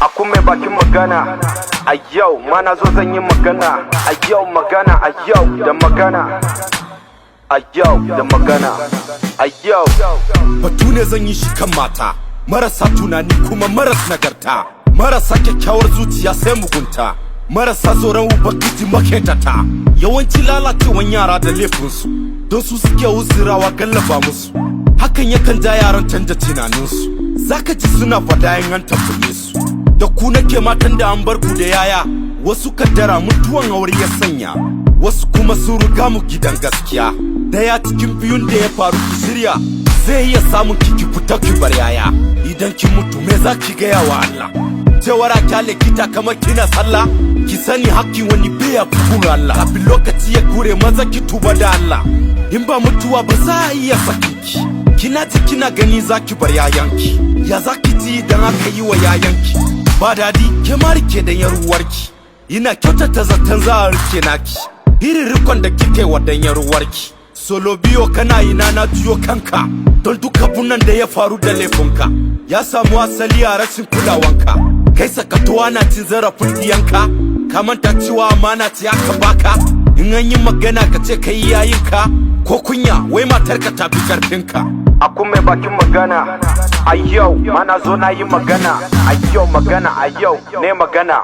Aku mai bakin magana. A yau ma na zo zan yi magana. A yau magana, a yau da magana. A yau da magana. A yau. Batu ne zan yi shi kan mata marasa tunani kuma maras nagarta, marasa kyakkyawar zuciya sai mugunta, marasa tsoron Ubangiji, maketata. Yawanci lalacewan yara da laifinsu, don su suke uzurawa gallaba musu. Hakan yakan ja yaran canja tunaninsu. Zaka ji suna fada in an tambaye su: "Da ku nake, matan da an bar ku da yaya." Wasu kaddara mutuwan aure ya sanya, wasu kuma sun riga mu gidan gaskiya. Daya cikin biyun da ya faru, ki shirya, zai iya samun ki, ki fita ki bar yaya. Idan ki mutu, me za ki gaya wa Allah? Cewar a kyale kita kamar kina sallah? Ki sani hakkin wani bai bugun Allah. Kafin lokaci ya kure, maza ki tuba da Allah. In ba mutuwa ba za a iya sakin ki. Kina ji kina gani za ki bar yayanki. Ya za ki ji idan aka yi wa yayanki ba dadi? Ke ma rike da yar uwarki, ina kyautata zaton za a rike naki irin rikon da kike wa dan yar uwarki. Solo biyo kana ina na juyo kanka, don duk abunan da ya faru da laifinka ya samu asali a rashin kulawanka. Kai sakatuwa na cin zarafin diyanka. Ka manta cewa amana ce aka baka. In an yi magana ka ce kai yayinka, ko kunya, wai matarka ta fi karfinka. Aku mai bakin magana. A yau ma na zo na yi magana. A yau magana, a yau ne magana.